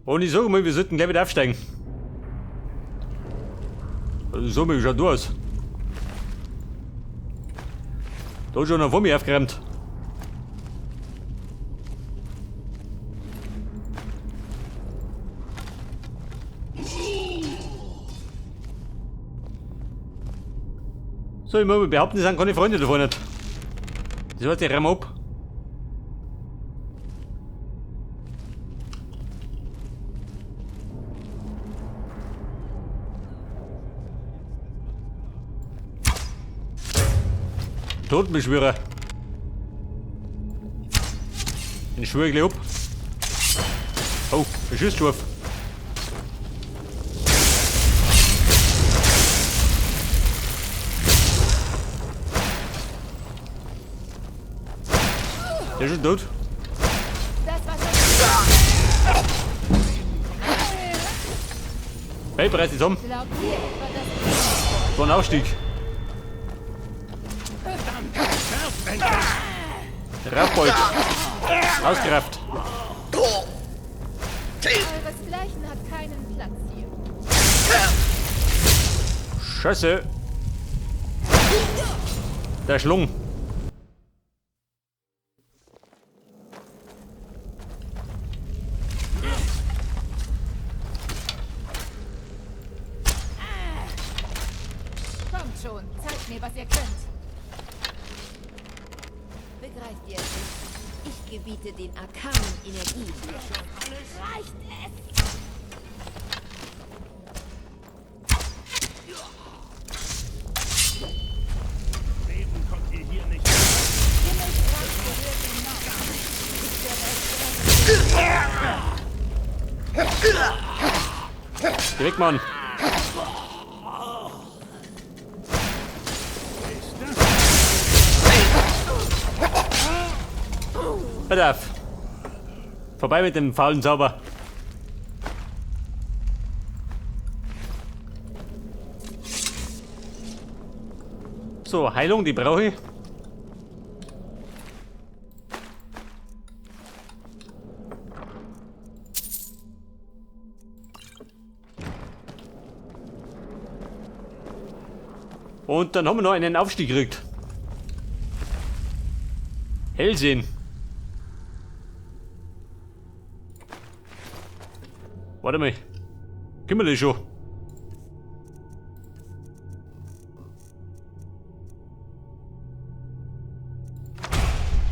Und ich sage mal, wir sollten gleich wieder aufsteigen. Also so, wie schaut du aus? Da hat schon einer vor mir aufgeräumt. So, ich muss mal behaupten, die sind keine Freunde davon nicht. Das heißt, ich räume ab. Totenbeschwörer. Den schwöre ich gleich ab. Oh, der schießt scharf. Der ist schon tot. Das war schon. Hey, bereits zusammen. Glaubt ihr etwa, dass Das war ein Aufstieg. Raufbold. Ausgerafft. Euresgleichen hat keinen Platz hier? Scheiße. Der Schlung. Kommt schon, zeigt mir, was ihr könnt. Begreift ihr es nicht? Ich gebiete den arkanen Energien. Reicht es? Leben kommt ihr hier nicht. Himmelsreich gehört dem Norden. Ich werde euch treffen. Geh weg, Mann. Pass auf. Vorbei mit dem faulen Zauber. So, Heilung, die brauche ich. Und dann haben wir noch einen Aufstieg gekriegt. Hellsehen. Warte mal. Können wir das schon?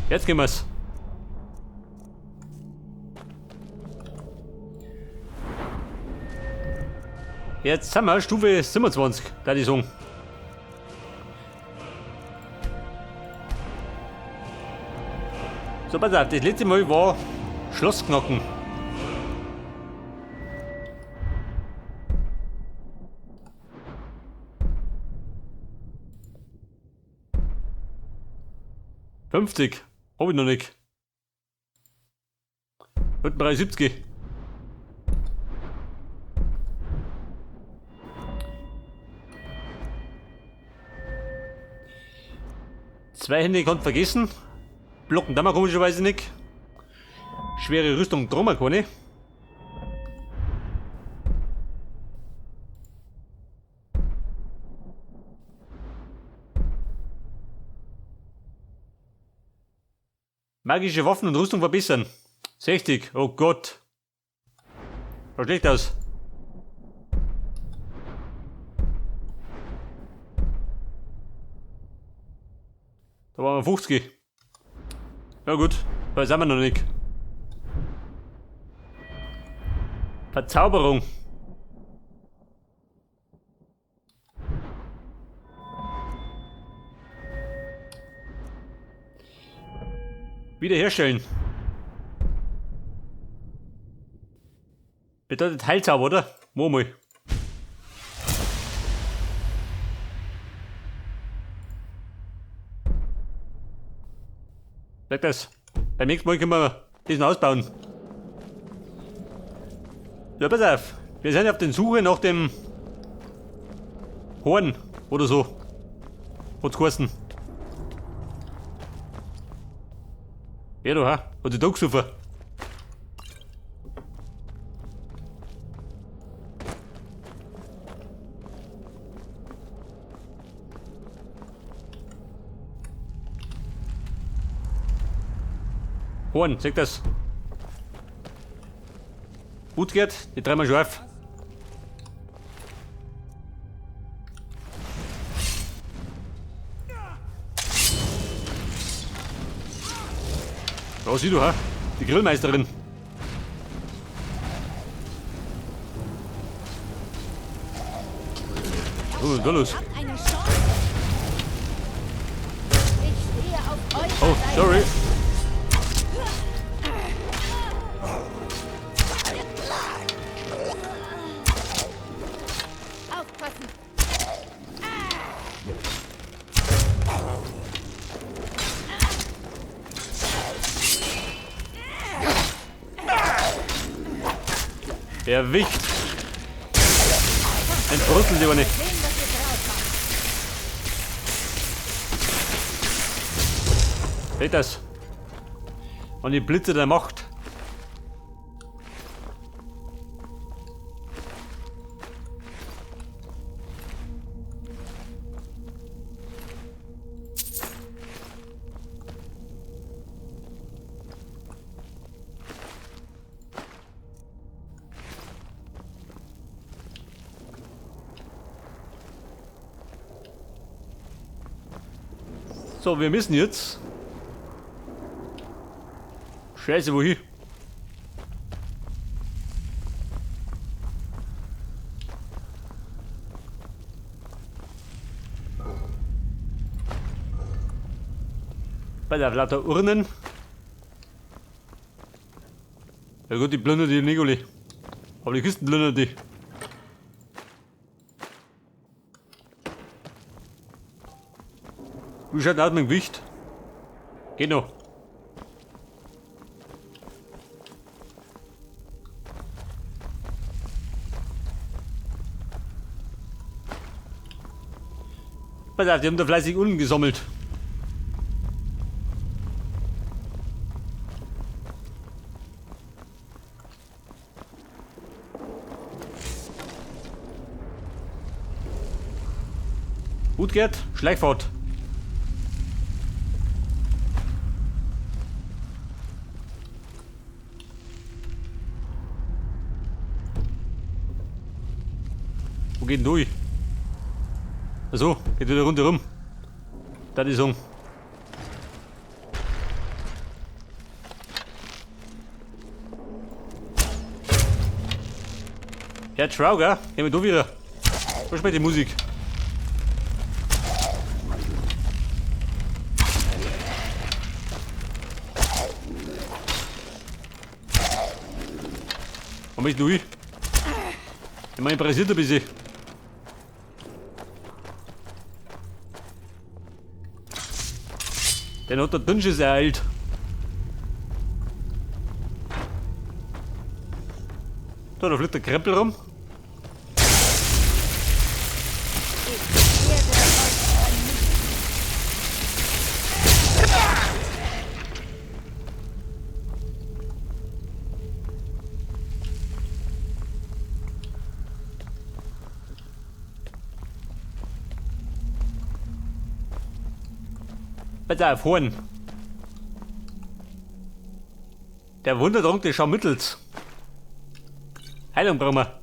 Jetzt gehen wir's. Jetzt sind wir Stufe 27, da die sagen. So, pass auf, das letzte Mal war Schlossknocken. 50. Hab ich noch nicht. Wird 370. Zwei Hände konnte vergessen. Blocken da mal komischerweise nicht. Schwere Rüstung drum keine. Magische Waffen und Rüstung verbessern. 60, oh Gott. Schaut schlecht aus. Da waren wir 50. Ja gut, da sind wir noch nicht. Verzauberung. Wiederherstellen. Bedeutet Heilzauber, oder? Murmel. Sag das. Beim nächsten Mal können wir diesen ausbauen. Ja, pass auf. Wir sind auf der Suche nach dem Horn oder so. Hat's geheißen. Ja, du, ha? Hat sich da gesoffen. Horn, seht das? Gut geht, die dreimal scharf. Da sieh du, ha? Die Grillmeisterin. Was ist da los? Habt eine Chance. Ich stehe auf eurer Oh, Seite. sorry. Aufpassen. Erwischt. Entbrüsselt die aber nicht. Sehen, was ihr drauf habt. Seht das? Und die Blitze der Macht. So, wir müssen jetzt. Scheiße, wohin? Bei der lauter Urnen. Ja gut, die plündert die Nicoli. Aber die Kisten plündert die. Wie schaut denn aus mit dem Gewicht? Geht noch. Pass auf, die haben da fleißig unten gesammelt. Gut, Gerd, Schleichfahrt. Wo geht denn durch? Achso, geht wieder rundherum. Da die Song. Ja, Trauger, gehen wir da wieder. Wo spielt die Musik? Wo bist du? Ich meine, interessiert ein bisschen. Den hat der Dünnschiss ereilt. Da, da fliegt der Krempel rum. Ich werde euch vernichten. Pass auf, Horn. Der Wundertrank des Scharmüttels. Heilung brauchen wir.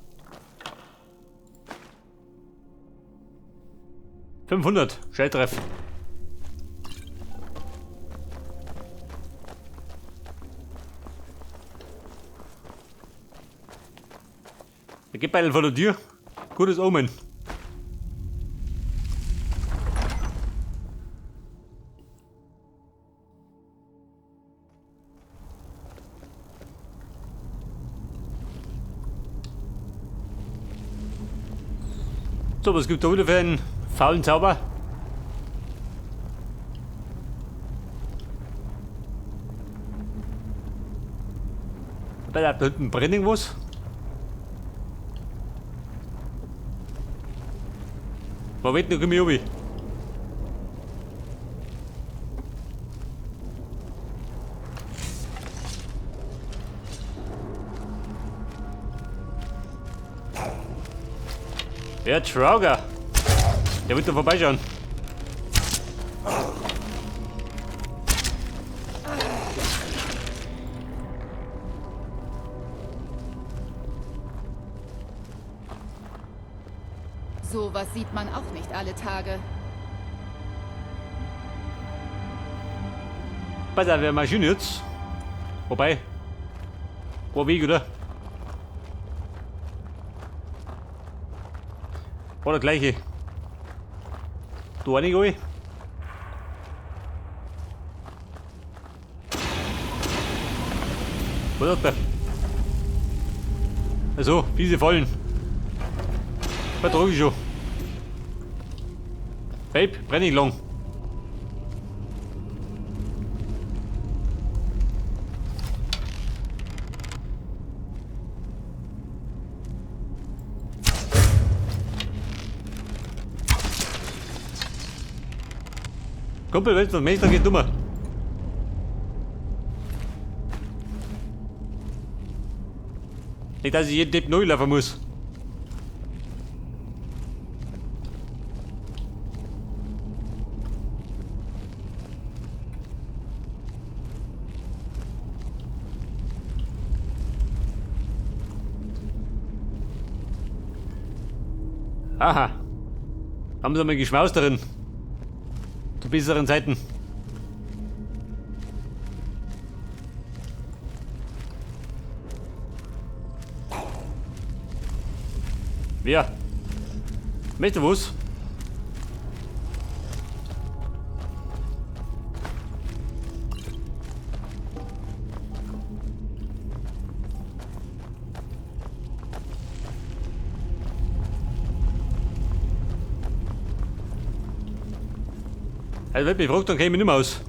500. Schalltreff. Der Geldbeutel vor der Tür. Gutes Omen. So, was gibt da wieder für einen faulen Zauber? Bei da hinten brennt irgendwas. Moment, noch komm ich runter. Ja, Trauger. Der wird da vorbeischauen. Sowas sieht man auch nicht alle Tage. Pass auf, wer Maschine jetzt. Wobei. War Weg, oder? War der gleiche. Du auch nicht, oi? Was hat der? Also, fiese Fallen. Vertrag ich schon. Babe, brenn ich lang. Kumpel, wenn du möchtest, dann geht dummer. Nicht, dass ich jeden Depp neu laufen muss. Aha. Haben sie mal geschmaust darin. Zu besseren Zeiten. Wer? Möchte was? Also wenn mich fragt, dann käme ich nicht mehr aus.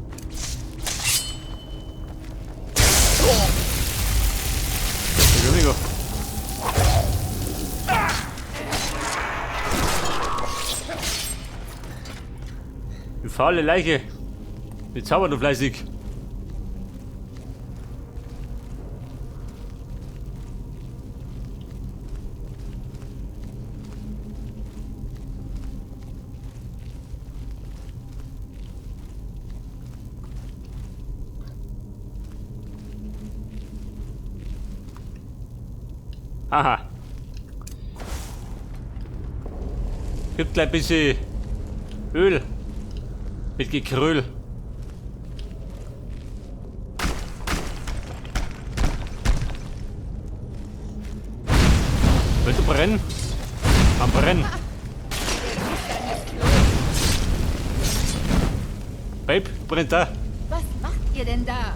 Du faule Leiche. Wie zauberst du fleißig. Aha. Gibt gleich ein bisschen Öl mit Gekröl. Willst du brennen? Am Brennen. Babe, brennt da. Was macht ihr denn da?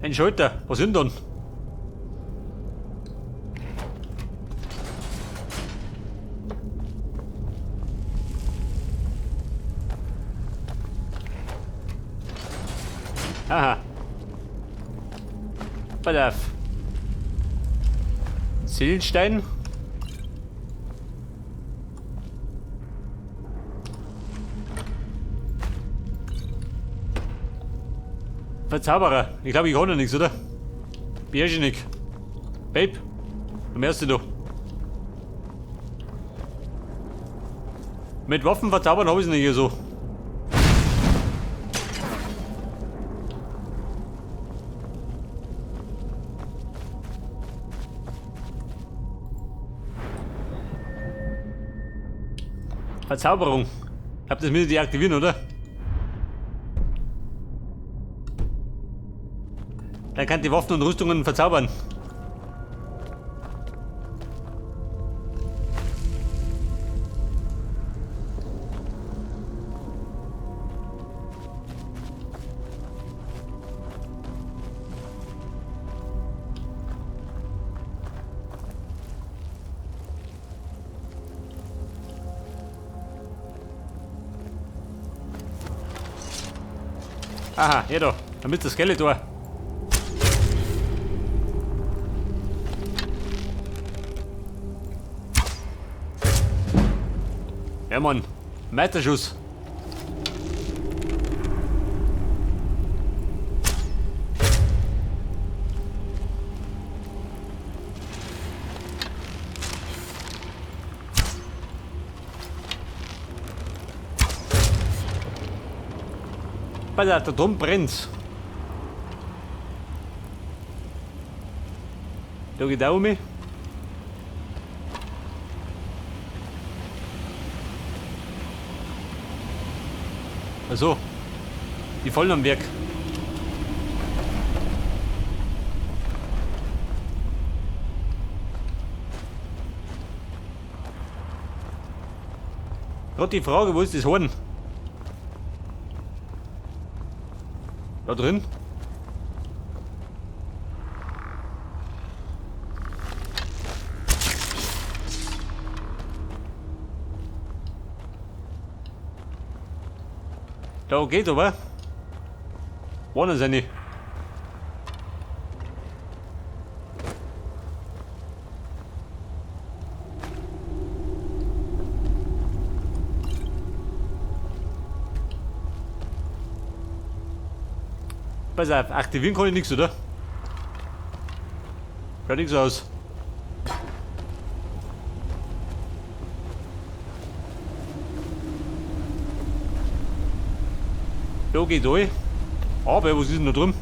Ein Schalter, was sind denn? Aha. Pass auf. Seelenstein. Verzauberer. Ich glaube, ich kann noch nichts, oder? Bärschenig. Babe, du merkst dich doch. Mit Waffen verzaubern habe ich es nicht hier so. Verzauberung. Ich hab das mit deaktivieren, oder? Dann kann die Waffen und Rüstungen verzaubern. Aha, hier da, damit das Skeletor. Ja Mann, Meisterschuss. Pass auf, da drum brennt's. Da geht auch um. Also, die vollen am Werk. Gerade die Frage, wo ist das Horn? Da drin? Da geht aber. Wohnen sie nicht. Pass auf, aktivieren kann ich nichts, oder? Schaut nichts aus. Da geht durch. Aber was ist denn da drin?